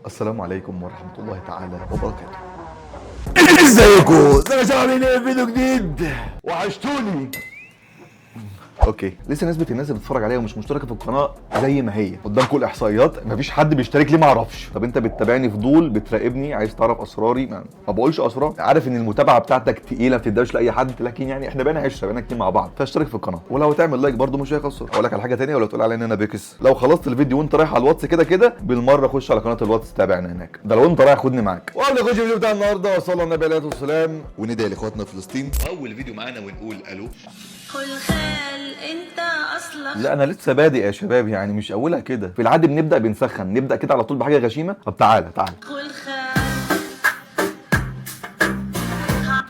السلام عليكم ورحمة الله تعالى وبركاته. ازيكم؟ ازيكم يا شباب؟ عاملين ايه؟ فيديو جديد، وحشتوني. okay، لسه نسبه الناس اللي بتتفرج عليا ومش مشتركة في القناة زي ما هي قدام كل الاحصائيات، مفيش حد بيشترك، ليه؟ ما اعرفش. طب انت بتتابعني فضول؟ بتراقبني؟ عايز تعرف اسراري؟ ما بقولش اسرار، عارف ان المتابعة بتاعتك تقيله، ما بتديهاش لاي حد، لكن يعني احنا بقينا 10، بقينا كتير مع بعض، فاشترك في القناه، ولو تعمل like برده مش هيخسر. اقول لك على حاجة ثانيه، ولا تقول عليا ان انا بكس؟ لو خلصت الفيديو وانت رايح على الواتس كده كده بالمرة خش على قناة الواتس تابعنا هناك، ده لو انت رايح خدني معاك. وقبل نخش الفيديو بتاع النهارده، وصلى النبي عليه الصلاة والسلام وندعي لاخواتنا في فلسطين. اول فيديو معانا ونقول الو. خلخال انت اصلك. لا، انا لسه بادئ يا شباب، يعني مش اولها كده. في العادي بنبدا بنسخن، نبدا كده على طول بحاجة غشيمه. طب تعالى تعالى. خلخال.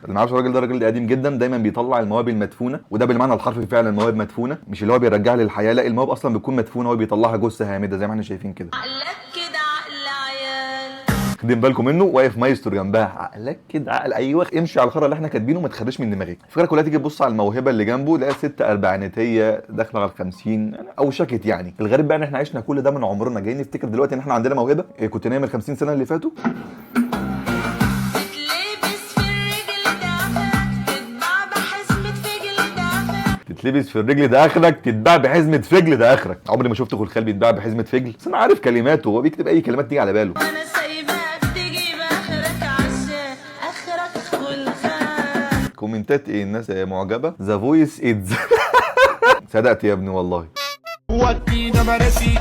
اللي ما يعرفش الراجل ده، الراجل ده قديم جدا، دايما بيطلع المواهب المدفونه، وده بالمعنى الحرفي فعلا مواهب مدفونه، مش اللي هو بيرجعها للحياه، لا، المواهب اصلا بتكون مدفونة وهو بيطلعها جثة هامدة زي ما احنا شايفين كده. عقلك كده عقل عيال. خدين بالكم منه؟ واقف مايسترو جنبها. عقلك كده عقل، ايوه، امشي على الخرا اللي احنا كاتبينه، ما تخرجش من دماغك. الفكرة كلها تيجي تبص على الموهبة اللي جنبه، تلاقيها ست اربعيناتيه داخله على ال 50 او شكت. يعني الغريب بقى ان احنا عشنا كل ده من عمرنا، جايين نفتكر دلوقتي ان احنا عندنا موهبه. إيه، كنت نايم ال 50 سنة اللي فاتوا؟ تتلبس في الرجل ده اخرك، تتباع بحزمة فجل ده اخرك. تتلبس في الرجل ده اخرك، تتباع بحزمه فجل ده اخرك. عمري ما شفت خلخال بيتباع بحزمه فجل، بس انا عارف كلماته، هو بيكتب اي كلمات تيجي على باله. وانا سايباك تجيب اخرك عشان اخرك خلخال. كومنتات ايه؟ الناس معجبه. the voice it's صدقت يا ابني والله. ودينا مراسي،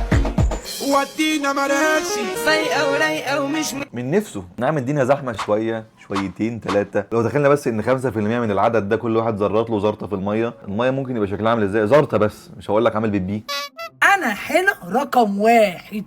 ودينا مراسي. فايقة ورايقة ومش من نفسه. نعم، الدنيا زحمة شوية شويتين ثلاثه. لو دخلنا بس ان 5% من العدد ده كل واحد زرط له زرطه في الميه، المية ممكن يبقى شكلها عامل ازاي؟ زرطه بس، مش هقول لك عامل بيبي. انا هنا رقم واحد،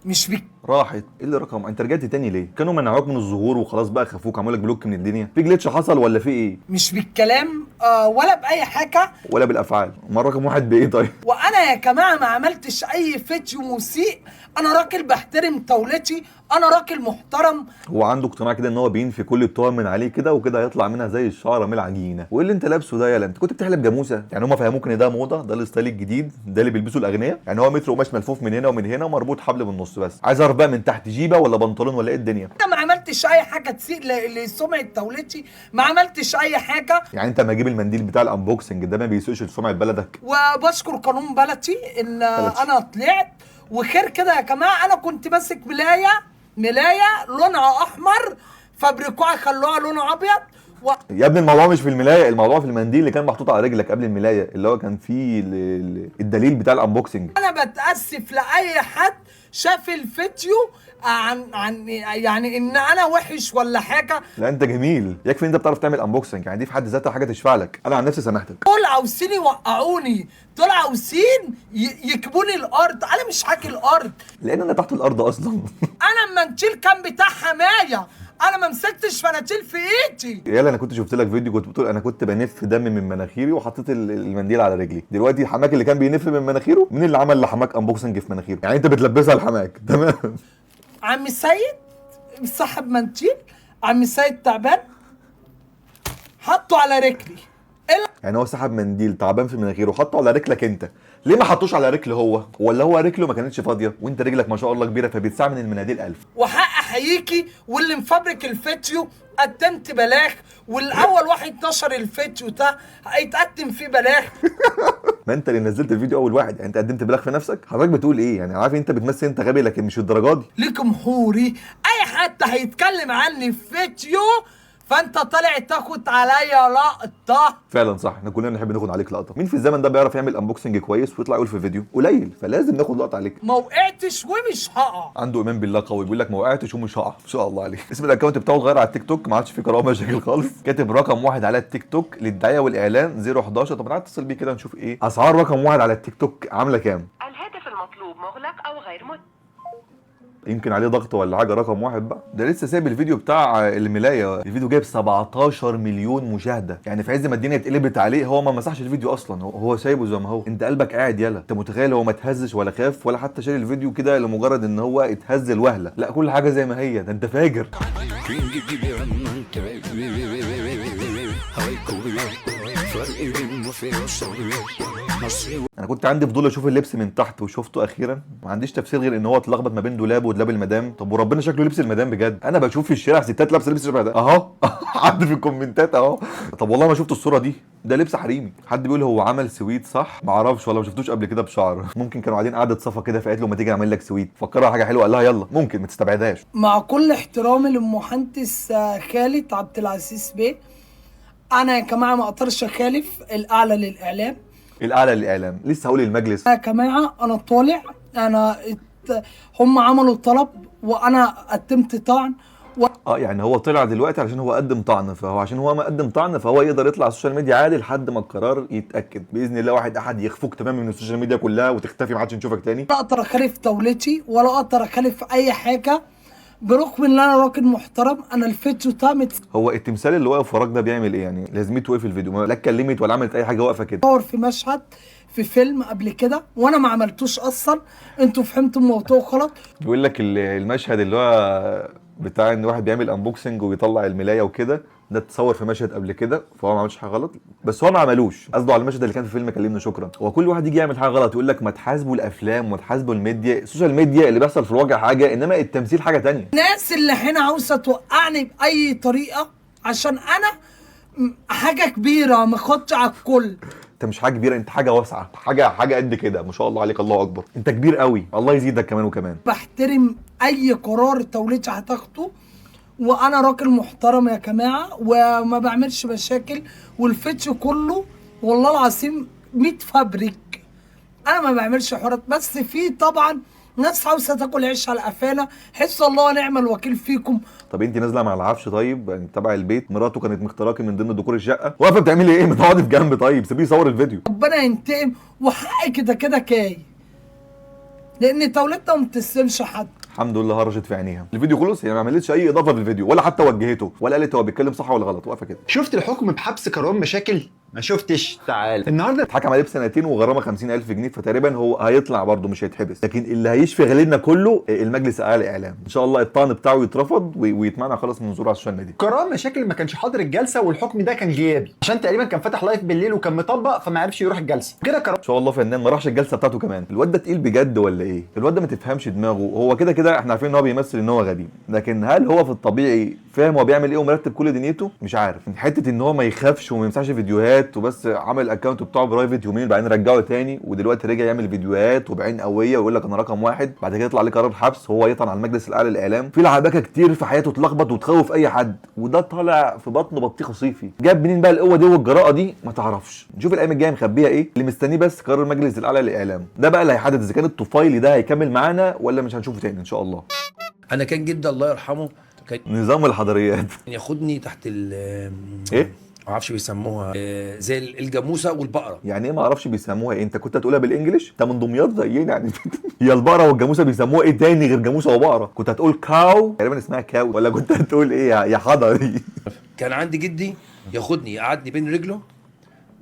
مش بك. راحت. ايه اللي رقم؟ انت رجعت تاني ليه؟ كانوا منعوك من الظهور وخلاص بقى، خافوك، عملوا لك block من الدنيا؟ في glitch حصل ولا في ايه؟ مش بالكلام ولا باي حاجه. ولا بالافعال؟ ما رقم واحد بايه طيب؟ وانا يا جماعة ما عملتش اي فيديو مسيء، انا راجل بحترم طاولتي، انا راجل محترم. هو عنده اقتناع كده ان هو بينفي كل التهم من عليه كده وكده، هيطلع منها زي الشعرة من العجينه. وايه اللي انت لابسه ده؟ يالا، انت كنت بتحلب جاموسه؟ يعني هم فهموك ان ده موضه، ده ال style الجديد، ده اللي بيلبسه الاغنياء. يعني هو متر قماش ملفوف من هنا ومن هنا ومربوط حبل بالنص، بس عايز اعرف بقى من تحت جيبه ولا بنطلون ولا ايه الدنيا؟ انا ما عملتش اي حاجة تسيء لسمعه دولتي، ما عملتش اي حاجه. يعني انت ما اجيب المنديل بتاع ال unboxing ده ما بيسوقش لسمعه بلدك؟ وبشكر قانون بلدي ان بلدي. انا طلعت وخير كده. يا جماعة انا كنت ماسك ملايه، ملايه لونها احمر، فبركوها خلوها لونها ابيض و... يا ابني الموضوع مش في الملايه، الموضوع في المنديل اللي كان محطوط على رجلك قبل الملايه، اللي هو كان فيه الدليل بتاع ال unboxing. انا بتاسف لاي حد شاف الفيديو عن يعني ان انا وحش ولا حاجه. لا، انت جميل، يكفي انت بتعرف تعمل unboxing، يعني دي في حد ذاتها حاجة تشفع لك. انا عن نفسي سامحتك. دول عاوزين يوقعوني، دول عاوزين يكبوني الارض، انا مش حاكي الارض. لان انا تحت الارض اصلا. انا المنشيل كان بتاع حمايه، انا ما مسكتش فناتيل في ايدي. يلا، انا كنت شفت لك فيديو كنت بتقول انا كنت بنف دم من مناخيري وحطيت المنديل على رجلي. دلوقتي حماك اللي كان بينف من مناخيره، مين اللي عمل لحماك unboxing في مناخيره؟ يعني انت بتلبسها لحماك، تمام. عم سيد صاحب منتيل، عم سيد تعبان، حطه على رجلي. إيه؟ يعني هو سحب منديل تعبان في مناخيره وحطه على رجلك انت، ليه ما حطوش على رجله هو؟ ولا هو رجله ما كانتش فاضية وانت رجلك ما شاء الله كبيرة فبيتسع من المناديل 1000؟ وحق احييكي، واللي مفبرك الفيديو قدمت بلاغ، والاول واحد نشر الفيديو ده هيتقدم فيه بلاغ. ما انت اللي نزلت الفيديو اول واحد، يعني انت قدمت بلاغ في نفسك. حضرتك بتقول ايه؟ يعني عارف انت بتمثل، انت غبي لكن مش الدرجة دي. لكم حوري، اي حد هيتكلم عني في فيديو فانت طالع تاخد عليا لقطه. فعلا صح، احنا كلنا بنحب ناخد عليك لقطه. مين في الزمن ده بيعرف يعمل unboxing كويس ويطلع يقول في فيديو؟ قليل، فلازم ناخد لقطة عليك. ما وقعتش ومش هقع. عنده ايمان بالله قوي، بيقول لك ما وقعتش ومش هقع، ما شاء الله عليه. اسم ال account بتاعه اتغير على التيك توك، ما عادش فيه كرامة مشاكل خالص. كاتب رقم واحد على التيك توك للدعايه والاعلان 011. طب انا اتصل بيه كده نشوف ايه اسعار رقم واحد على التيك توك عامله كام. الهاتف المطلوب مغلق أو غير متاح. يمكن عليه ضغط ولا حاجه. رقم واحد بقى ده لسه سايب الفيديو بتاع الملايه، الفيديو جايب 17 مليون مشاهده، يعني في عز ما الدنيا اتقلبت عليه هو ما مسحش الفيديو اصلا، هو سايبه زي ما هو. انت قلبك قاعد يلا، انت متخيل هو ما اتهزش ولا خاف ولا حتى شال الفيديو كده لمجرد ان هو اتهز الوهله؟ لا، كل حاجة زي ما هي. ده انت فاجر. انا كنت عندي فضول اشوف اللبس من تحت وشفته اخيرا. ما عنديش تفسير غير ان هو اتلخبط ما بين دولاب دولابه ودولاب المدام. طب وربنا شكله لبس المدام بجد، انا بشوف في الشارع ستات لابسه لبس شبه ده اهو. حد في الكومنتات اهو. طب والله ما شفت الصورة دي، ده لبس حريمي. حد بيقول هو عمل sweet صح؟ ما اعرفش والله، ما شفتوش قبل كده بشعر. ممكن كانوا قاعدين قعدة صفا كده، فقالت له ما تيجي اعمل لك sweet، فكرها حاجة حلوة قال لها يلا. ممكن ما تستبعدهاش. مع كل احترامي للمهندس خالد عبد العزيز بيه، انا يا جماعة ما اقدرش اخالف الاعلى للاعلام. الاعلى للاعلام، لسه هقول المجلس. يا جماعة انا طالع، انا هم عملوا طلب وانا قدمت طعن يعني هو طلع دلوقتي عشان هو قدم طعن، فهو عشان هو ما قدم طعن فهو يقدر يطلع على ال social media عادي لحد ما القرار يتاكد باذن الله. واحد احد يخفوك تماما من ال social media كلها وتختفي، ما عادش نشوفك تاني. لا اقدر اخالف دولتي ولا اقدر اخالف اي حاجة، برغم ان انا راجل محترم. انا الفيديو ده هو التمثال اللي واقف وراك ده بيعمل ايه يعني؟ لازمته ايه في الفيديو؟ لا اتكلمت ولا عملت اي حاجة، واقفة كده. متصور في مشهد في فيلم قبل كده وانا ما عملتوش اصلا، انتوا فهمتوا الموضوع غلط. بيقول لك المشهد اللي هو بتاع ان واحد بيعمل unboxing ويطلع الملايه وكده، ده اتصور في مشهد قبل كده، فهو ما عملش حاجة غلط، بس هو ما عملوش. قصده على المشهد اللي كان في فيلم كلمني شكرا. هو كل واحد يجي يعمل حاجة غلط يقول لك ما تحاسبوا الافلام وما تحاسبوا الميديا، ال social media اللي بيحصل في الواقع حاجة، انما التمثيل حاجة تانية. الناس اللي هنا عاوزه توقعني باي طريقه عشان انا حاجة كبيرة ما اخدش على الكل. انت مش حاجة كبيرة، انت حاجة واسعة، حاجة قد كده، ما شاء الله عليك، الله اكبر، انت كبير قوي، الله يزيدك كمان وكمان. بحترم اي قرار دولتي هتاخده، وانا راجل محترم يا جماعة وما بعملش مشاكل. والفيديو كله والله العظيم 100 فابريك، انا ما بعملش حوارات، بس في طبعا ناس عاوزه تاكل عيش على قفانا. حس الله ونعم الوكيل فيكم. طب انت نازله مع العفش طيب، يعني تبع البيت، مراته كانت مختراكي من ضمن ديكور الشقة، واقفة بتعملي ايه؟ ما تقعدي في جنب طيب، سيبيه يصور الفيديو. ربنا ينتقم، وحقي كده كده كاي، لان دولتنا ما بتسلمش حد. الحمد لله هرشت في عينيها. الفيديو خلص، هي ما عملتش اي اضافه في الفيديو ولا حتى وجهته ولا قالت هو بيتكلم صح ولا غلط، واقفة كده. شفت الحكم بحبس كروان مشاكل؟ ما شفتش؟ تعال النهارده اتحكم عليه بسنتين وغرامه 50,000 جنيه، فتقريبا هو هيطلع برضه مش هيتحبس. لكن اللي هيشفي غليلنا كله المجلس الاعلى للاعلام، ان شاء الله الطعن بتاعه يترفض ويتمنع خالص من نزوله على ال social media. كروان مشاكل ما كانش حاضر الجلسة، والحكم ده كان غيابي عشان تقريبا كان فاتح live بالليل وكان مطبق فما عرفش يروح الجلسة كده. كروان ان شاء الله فنان ما راحش الجلسة بتاعته كمان. الواد ده تقيل بجد ولا ايه؟ الواد ده ما تفهمش دماغه، هو كده كده احنا عارفين ان هو بيمثل ان هو غبي، لكن هل هو في الطبيعي فاهم هو بيعمل ايه ومرتب كل دنيته؟ مش عارف. حتة ان هو ما يخافش وما يمسحش فيديوهات، وبس عمل ال account بتاعه private يومين بعدين رجعه تاني، ودلوقتي رجع يعمل فيديوهات وبعين قوية ويقول لك انا رقم واحد، بعد كده يطلع عليه قرار حبس، هو يطعن على المجلس الاعلى للاعلام. في لعبكه كتير في حياته تلخبط وتخوف اي حد، وده طالع في بطنه بطيخه صيفي. جاب منين بقى القوة دي والجراءه دي؟ ما تعرفش. نشوف الايام الجاية مخبيها ايه. اللي مستنيه بس قرار المجلس الاعلى للاعلام ده بقى اللي هيحدد اذا كان الطفيلي ده هيكمل معانا ولا مش هنشوفه تاني ان شاء الله. انا كان جدي الله يرحمه كان نظام الحضريات ياخدني تحت ال ايه؟ ما اعرفش بيسموها زي الجاموسة والبقرة. يعني ايه ما اعرفش بيسموها ايه؟ انت كنت هتقولها بال English؟ انت من دمياط زينا يعني. يا البقرة والجاموسه بيسموها ايه تاني غير جاموسه وبقره؟ كنت هتقول cow تقريبا، اسمها cow، ولا كنت هتقول ايه يا حضري؟ كان عندي جدي ياخدني يقعدني بين رجله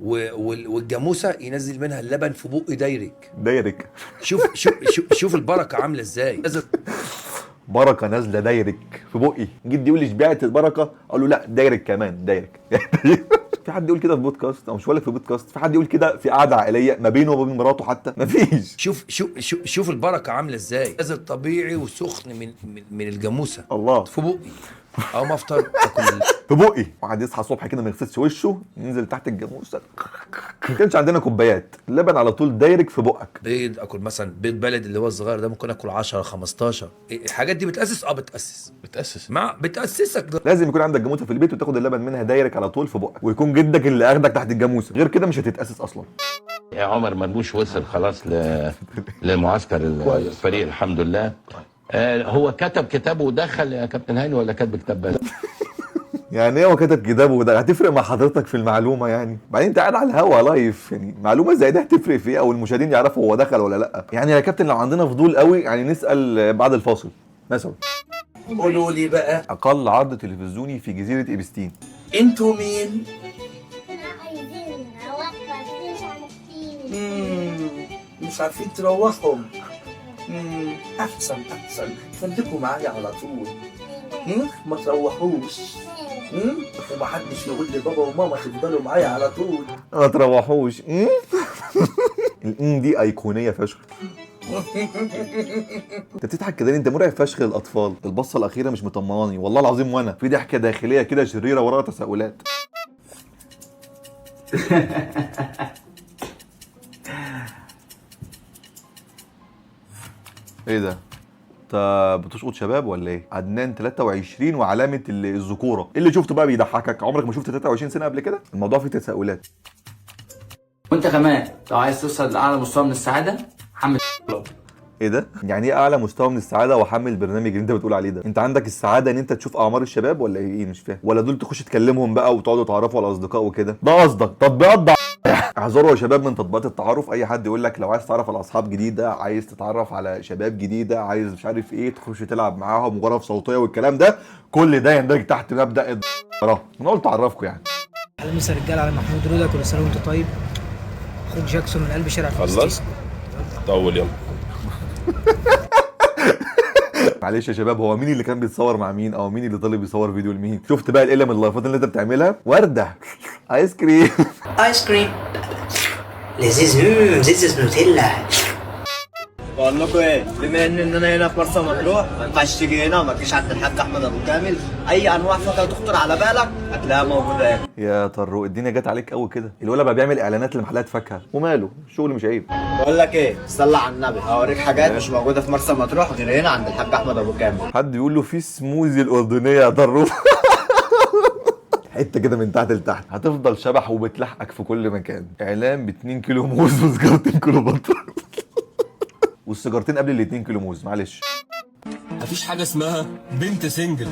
والجاموسه ينزل منها اللبن في بقي direct. direct. شوف شوف شوف, شوف البركة عامله ازاي. بركة نازله direct في بقي. جدي يقول لي شبعت البركة، اقول له لا direct كمان direct. في حد يقول كده في بودكاست؟ او مش هقول لك في بودكاست، في حد يقول كده في قعدة عائلية ما بينه وما بين مراته حتى؟ مفيش. شوف شوف شوف, شوف البركة عامله ازاي. نازل طبيعي وسخن من الجاموسة الله في بقي. او ما افطر اكل في بقي. واحد يصحى الصبح كده ما يغسلش وشه ينزل تحت الجاموسة. ما كانش عندنا كوبايات لبن، على طول direct في بقك. بيض، اكل مثلا بيض بلدي اللي هو الصغير ده ممكن اكل 10 15. الحاجات دي بتاسس. بتاسس بتأسس مع بتاسسك. لازم يكون عندك جاموسه في البيت وتاخد اللبن منها direct على طول في بقك، ويكون جدك اللي اخدك تحت الجاموسة، غير كده مش هتتاسس اصلا. يا عمر مرموش وصل خلاص لمعسكر الفريق الحمد لله. هو كتب كتابه ودخل يا كابتن هاني ولا كتب كتاب بس؟ يعني ايه هو كتب كتابه ده؟ هتفرق مع حضرتك في المعلومة يعني؟ بعدين انت قاعد على الهوا live، يعني معلومة زي دي هتفرق في ايه؟ او المشاهدين يعرفوا هو دخل ولا لا؟ يعني يا كابتن لو عندنا فضول قوي يعني نسال بعد الفاصل مثلا. قولوا لي بقى اقل عرض تلفزيوني في جزيرة ايبستين. انتوا مين؟ عايزين نروح بس مش عارفين. مش عارفين تروحوا. احسن احسن، خليكم معايا على طول. ما تروحوش. ومحدش يقول لبابا وماما، تفضلوا معايا على طول. ما تروحوش. الام دي ايقونيه فشخ. انت بتضحك كده ليه؟ انت مرعب فشخ للاطفال. البصه الاخيرة مش مطمناني والله العظيم، وانا في ضحكه داخلية كده شريرة وراها تساؤلات. ايه ده؟ انت بتشقط شباب ولا ايه؟ عدنان 23 وعلامة الذكورة، ايه اللي شفته بقى بيضحكك؟ عمرك ما شفت 23 سنة قبل كده؟ الموضوع فيه تساؤلات. وانت كمان لو عايز توصل لاعلى مستوى من السعادة حمل. ايه ده؟ يعني ايه اعلى مستوى من السعادة واحمل البرنامج اللي انت بتقول عليه ده؟ انت عندك السعادة ان انت تشوف اعمار الشباب ولا ايه؟ مش فاهم. ولا دول تخش تكلمهم بقى وتقعدوا تعرفوا على الاصدقاء وكده؟ ده قصدك؟ تطبيقات اعذروا يا شباب من تطبيقات التعارف. اي حد يقول لك لو عايز تتعرف على اصحاب جديدة، عايز تتعرف على شباب جديدة، عايز مش عارف ايه، تخش تلعب معاهم غرف صوتية والكلام ده، كل ده يندرج تحت مبدا انا قلت اعرفكم يعني. على مسا رجاله، على محمود رضا، كل سنة وانت طيب. اخوك جاكسون من قلب شارع فلسطين. خلصت؟ طول يلا. معلش يا شباب، هو مين اللي كان بيتصور مع مين، او مين اللي طالب يصور فيديو لمين؟ شفت بقى القلم اللايفات اللي انت بتعملها؟ ورده ايس كريم. ايس كريم لذيذ، لذيذ نوتيلا. بقول لكم ايه، بما ان انا هنا في مرسى مطروح ما ينفعش تيجي هنا وما تجيش عند الحاج احمد ابو كامل. اي انواع فاكهة تخطر على بالك هتلاقيها موجودة هنا. يا طروق الدنيا جت عليك قوي كده. الولد بقى بيعمل اعلانات لمحلات فاكهة، وماله الشغل مش عيب. بقول لك ايه، صلى على النبي، هوريك حاجات مش موجودة في مرسى مطروح غير هنا عند الحاج احمد ابو كامل. حد بيقول له في سموزي الاردنية يا طروق. حتة كده من تحت لتحت هتفضل شبح وبتلحقك في كل مكان. اعلان ب 2 كيلو موز وسجارتين كليوباترا. والسيجارتين قبل ال 2 كيلو موز، معلش. مفيش حاجة اسمها بنت single،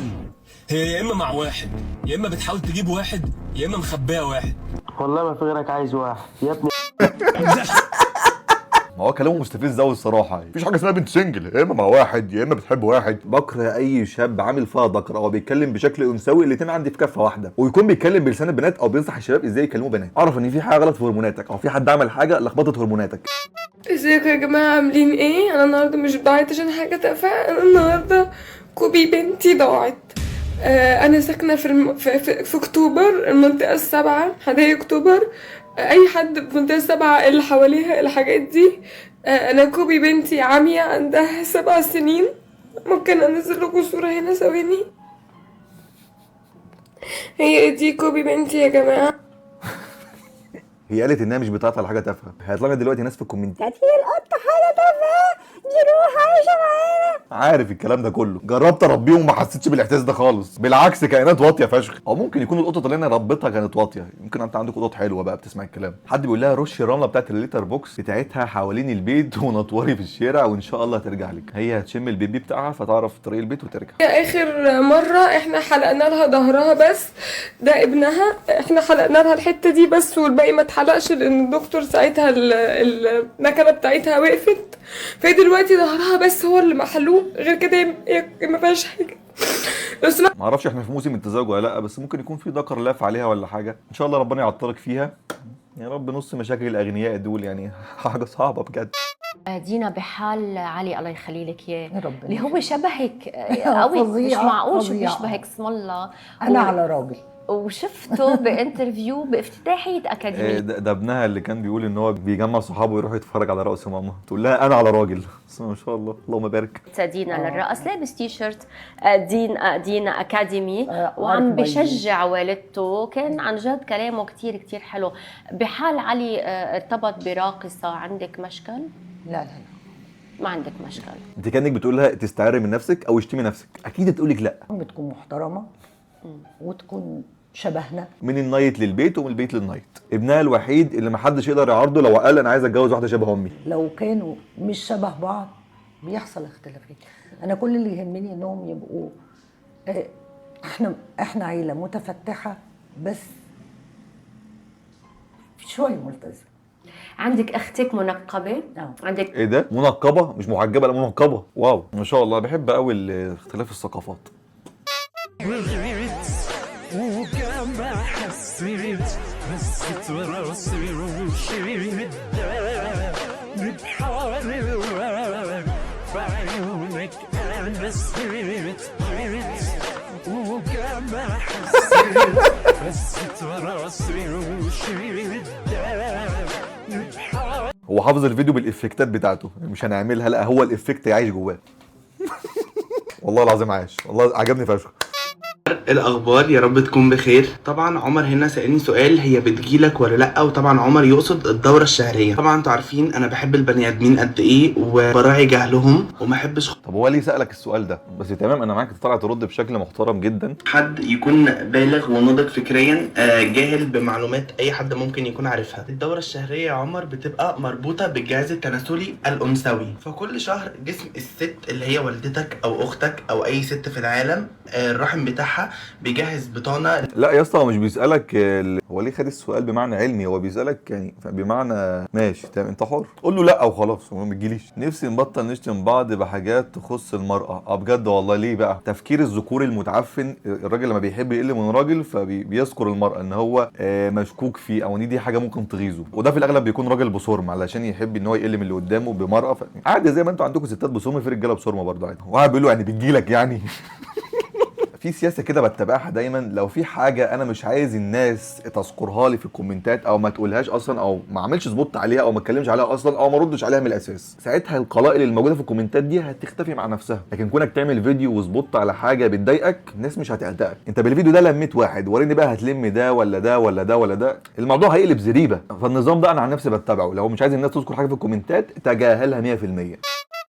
هي يا اما مع واحد، يا اما بتحاول تجيب واحد، يا اما مخبيه واحد. والله ما في غيرك عايز واحد يا ابني. ما هو كلامه مستفز قوي الصراحة. مفيش حاجة اسمها بنت single، يا اما مع واحد يا اما بتحب واحد. بكره اي شاب عامل فيها ذكر او بيتكلم بشكل انثوي، الاثنين عندي في كفه واحدة، ويكون بيتكلم بلسان البنات او بينصح الشباب ازاي يكلموا بنات. اعرف ان في حاجة غلط في هرموناتك، او في حد عمل حاجة لخبطت هرموناتك. ازيكم يا جماعة، عاملين ايه؟ انا النهاردة مش بعيط عشان حاجة تافهة، انا النهاردة كوبي بنتي ضاعت. انا ساكنة في, في, في, في اكتوبر، المنطقة السابعة، حدائق اكتوبر. اي حد في المنطقة السابعة اللي حواليها الحاجات دي. انا كوبي بنتي عمية، عندها 7 سنين. ممكن انزل لكم صورة هنا، ثواني. هي دي كوبي بنتي يا جماعة. هي قالت انها مش بتعيط على حاجة تافهة. هيطلع لنا دلوقتي ناس في الكومنتات هي القطة حاجة تافهة، دي روح عايشه معانا. عارف الكلام ده كله، جربت اربيهم وما حسيتش بالاحساس ده خالص، بالعكس كائنات واطية فشخ. او ممكن يكون القطط اللي انا ربيتها كانت واطية، يمكن انت عندك قطط حلوة بقى بتسمع الكلام. حد بيقول لها رشي الرملة بتاعت ال litter box بتاعتها حوالين البيت ونطوري في الشارع وان شاء الله هترجع لك. هي هتشم البيبي بتاعها فتعرف طريق البيت وترجع. اخر مرة احنا حلقنا لها ظهرها بس، ده ابنها، احنا حلقنا لها الحتة دي بس والباقي ما اتحلقش، لان الدكتور ساعتها المكنه بتاعتها وقفت. فهي دلوقتي ظهرها بس هو اللي محلوق، غير كده ما فيهاش حاجة. بس ما اعرفش احنا في موسم التزاوج ولا لا، بس ممكن يكون في ذكر لاف عليها ولا حاجة. ان شاء الله ربنا يعطلك فيها يا رب. نص مشاكل الاغنياء دول يعني حاجة صعبة بجد. دينا بحال علي الله يخلي لك اياه، اللي هو شبهك قوي، مش معقول شو بيشبهك، اسم الله. انا على راجل. وشفته ب interview بافتتاحيه اكاديمية. ده ابنها اللي كان بيقول ان هو بيجمع صحابه ويروح يتفرج على رقص ماما، تقول لها انا على راجل. بس ما شاء الله اللهم بارك. دينا للرقص لابس تي شيرت دينا اكاديمي، وعم بشجع والدته. كان عن جد كلامه كثير كثير حلو. بحال علي ارتبط براقصه، عندك مشكل؟ لا لا لا، ما عندك مشكل. انت كانك بتقول لها تستعري من نفسك او اشتمي نفسك، اكيد تقول لك لا. بتكون محترمه وتكون شبهنا. من ال night للبيت ومن البيت لل night. ابنها الوحيد اللي محدش يقدر يعارضه لو قال انا عايز اتجوز واحدة شبه امي. لو كانوا مش شبه بعض بيحصل اختلافات. انا كل اللي يهمني انهم يبقوا احنا عيله متفتحه بس شوية ملتزمة. عندك اختك منقبة؟ عندك ايه ده؟ منقبة؟ مش محجبة، لا منقبة. واو ما شاء الله، بحب قوي اختلاف الثقافات. وكما حسيت هزت راسي ومشيت بحار بعيونك انا سريت وكما حسيت هزت راسي ومشيت. هو حافظ الفيديو بال effectات بتاعته، مش هنعملها، لا هو ال effect عايش جواه. والله العظيم عايش، والله عجبني فشخ. الاخبار يا رب تكون بخير. طبعا عمر هنا سالني سؤال، هي بتجيلك ولا لا؟ وطبعا عمر يقصد الدورة الشهرية. طبعا انتوا عارفين انا بحب البني ادمين قد ايه وبراعي جهلهم وما احبش طب هو ليه سالك السؤال ده؟ بس تمام انا معاك، طلع ترد بشكل محترم جدا. حد يكون بالغ وناضج فكريا، جاهل بمعلومات اي حد ممكن يكون عارفها. الدورة الشهرية يا عمر بتبقى مربوطة بالجهاز التناسلي الانثوي، فكل شهر جسم الست اللي هي والدتك او اختك او اي ست في العالم، الرحم بتاعها بيجهز بطانه. لا يا اسطى هو مش بيسالك هو ليه خد السؤال بمعنى علمي، هو بيسالك يعني بمعنى ماشي تمام انت حر، قول له لا وخلاص وما بتجيليش. نفسي نبطل نشتم بعض بحاجات تخص المراة. اه بجد والله ليه بقى؟ تفكير الذكوري المتعفن، الراجل لما بيحب يقل من راجل فبيذكر المراة ان هو مشكوك فيه او ان دي حاجة ممكن تغيظه، وده في الاغلب بيكون راجل بصرم علشان يحب ان هو يقل من اللي قدامه بمراه. عادي زي ما انتوا عندكم ستات بصرم في رجاله بصرمه برضه عادي. وقاعد بيقول له يعني بتجيلك يعني. في سياسة كده بتبعها دايما، لو في حاجة انا مش عايز الناس تذكرها لي في ال commentات او ما تقولهاش اصلا او ما اعملش spot عليها او ما اتكلمش عليها اصلا او ما ردش عليها من الاساس، ساعتها القلائل الموجودة في ال commentات دي هتختفي مع نفسها. لكن كونك تعمل فيديو و spot على حاجة بتضايقك، الناس مش هتعتقك. انت بالفيديو ده لميت واحد، وريني بقى هتلم ده ولا ده ولا ده ولا ده، الموضوع هيقلب زريبه. فالنظام ده انا عن نفسي بتبعه، لو مش عايز الناس تذكر حاجة في ال commentات تجاهلها 100%.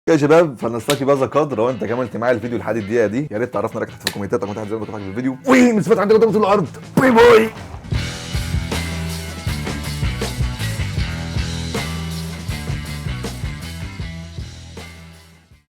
يا شباب فنلتقي بهذا القدر. لو انت كملت معايا الفيديو لحد الدقيقة دي يا ريت تعرفنا رايك تحت في ال commentات او تحت زي ما كنت في الفيديو، ومن عندك قدام الارض. bye bye.